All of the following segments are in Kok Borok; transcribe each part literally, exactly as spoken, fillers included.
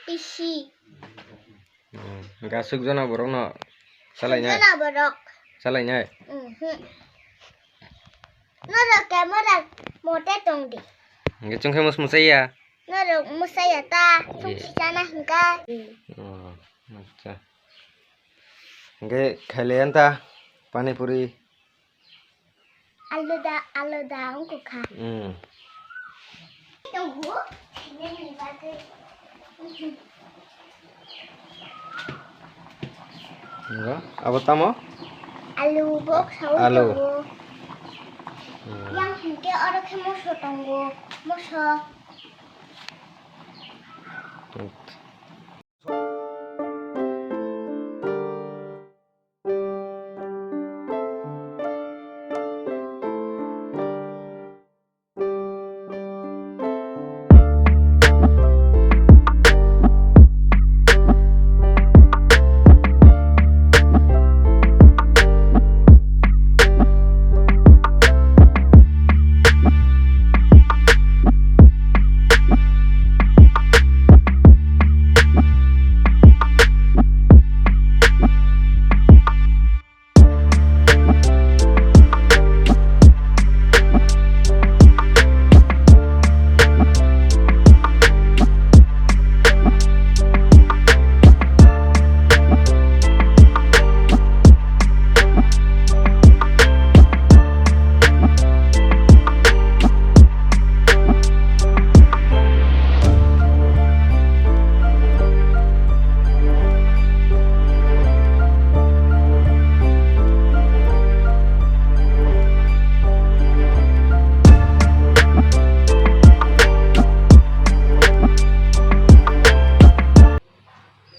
Isi. Hmm, hwnkhe aswk jona borokno chalainai? Jona borok. Chalainai? Mhm. Norok camera mote tongdi. Hwnkhe chwngkhe mus-, musaiya? Norok musaiya ta, chwng Eh. Sijana hwnkha. Oh, acha. Hwnkhe khailaiyan ta pani puri. Aluda, aluda wngkha. Hmm. Tongo, nini bagwi. Ngo, abo tamo? Alu box sawi Alu. Tongo. Hmm. Yang hwnkhe oro khe moso tongo, moso. Hmm.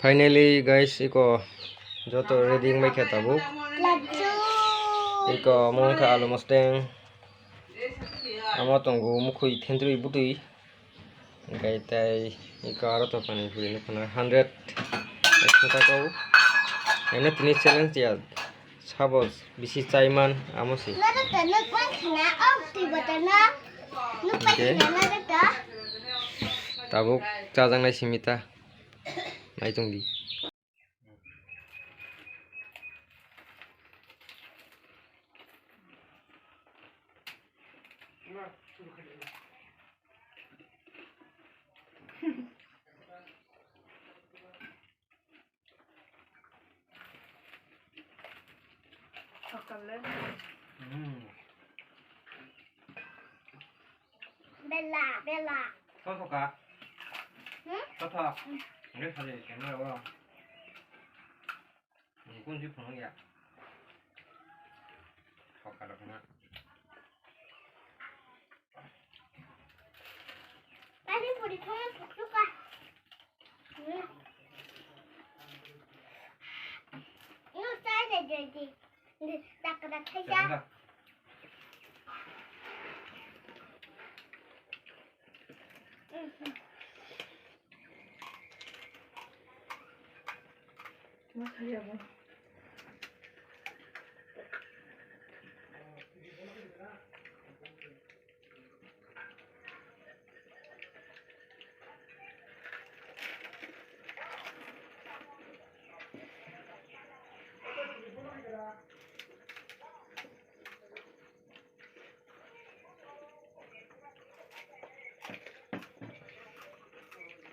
Finally, guys, iko joto ready wngbaikha tabuk. Iko omo wngkha alu mosteng. Omo tongo mukhwi thentrwi bwtwi. Hwnkhe tei iko aro to pani puri nukho na hundred, ekso taka o. Eno tini challenge ya. Sabo bisi chaiman amo se. Hwnkhe tabuk chajaknai simi ta. Nai tongdi. Bella, Bella. Sosoka. Hmm? Soso. Nge sari kena wo. Ni kunci phunung ya. Soka dokna. Pani puri thong thok thok ka. Hmm. Yo, sai de de de. Dak dak khai ja.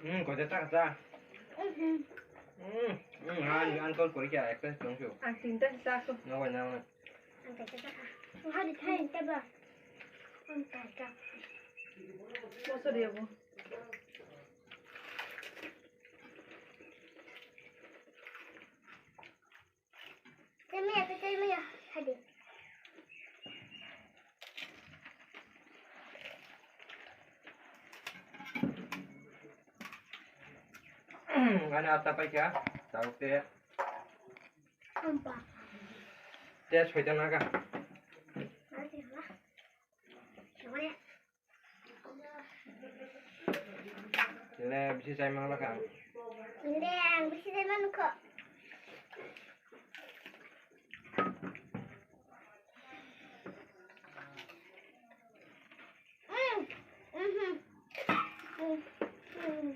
Hmm, kau jatuh kata. Hmm, hmm, an, an kau kori kya, ekta song shu. Ang tinta sisa aku. Nawa, nawa. Ang tinta sisa. Hari thai taba. Ang tinta. Moso dia bu. Tei maya, tei maya, hadi. Ani atta paikha, tabuk te. Ampa. Te soita naga. Hadi, ha. Chwngno bisi chai man lakha. Chwngno ang bisi chai man kho. Mm, mhm. Mm, mm.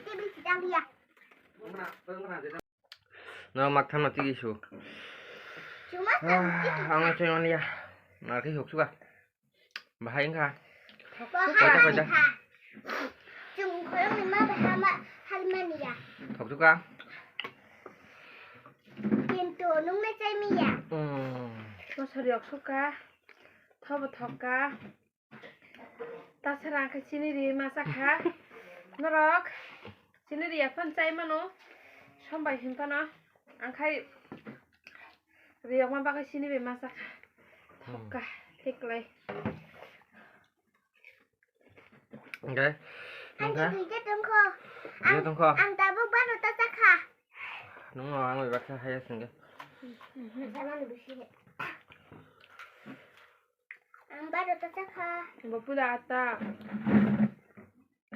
table si tang ya. No, mak thamma tigi su. Chuma Ah, ang na choi mania. Na ki huk suka. Bahai wngkha. Bahai Koita, koita. Wngkha. Chwng khoroknwi ma bahai ma hal mania. Thok suka. Kintu nung na chai mia. Hmm. Mosori ok suka. Thobo thokka. Tasara ang khe chini ri ma chakha. Norok chini ri aphano chai mano. Sombai hin phano. Ang khai riyokma bagwi chini bai ma chakha. Hmm. Thokka, thiklai. Hingke? Ang Hingke? Duita tongkho. Duita Ang, tongkho? Ang tabuk baro ta chakha. Nung no ang bai baksa haya singke. Ang baro ta chakha. Bo pura ata.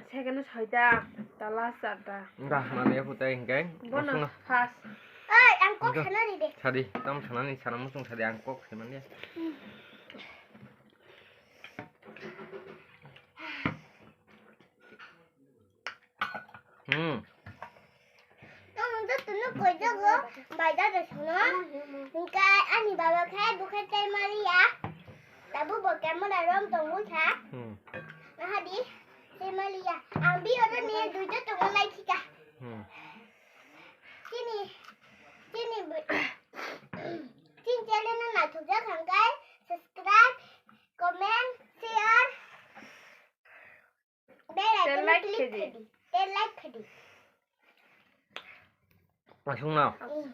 Second soita, tala sata. Enggak, mana ya putai hingke? Bono Musung na. First. Oi, ang kok Enggak. Sana di de. Sadi, tam sana ni sana musung sadi ang kok sana dia. Hmm. Tamo to tunu koi jago, bai da de sono. Hingke ani baba khai bukhai tai maliya. Tabu bo camera rom tongo sa. Hmm. Nahadi, tai maliya. Ang bi oro ni duijo tongo nai khika. Hmm. Chini, chini, chini channel no naithok jak hingke subscribe, comment, share. Bell icon like click khedi. Khedi. Te like khedi. Asung na. Mm.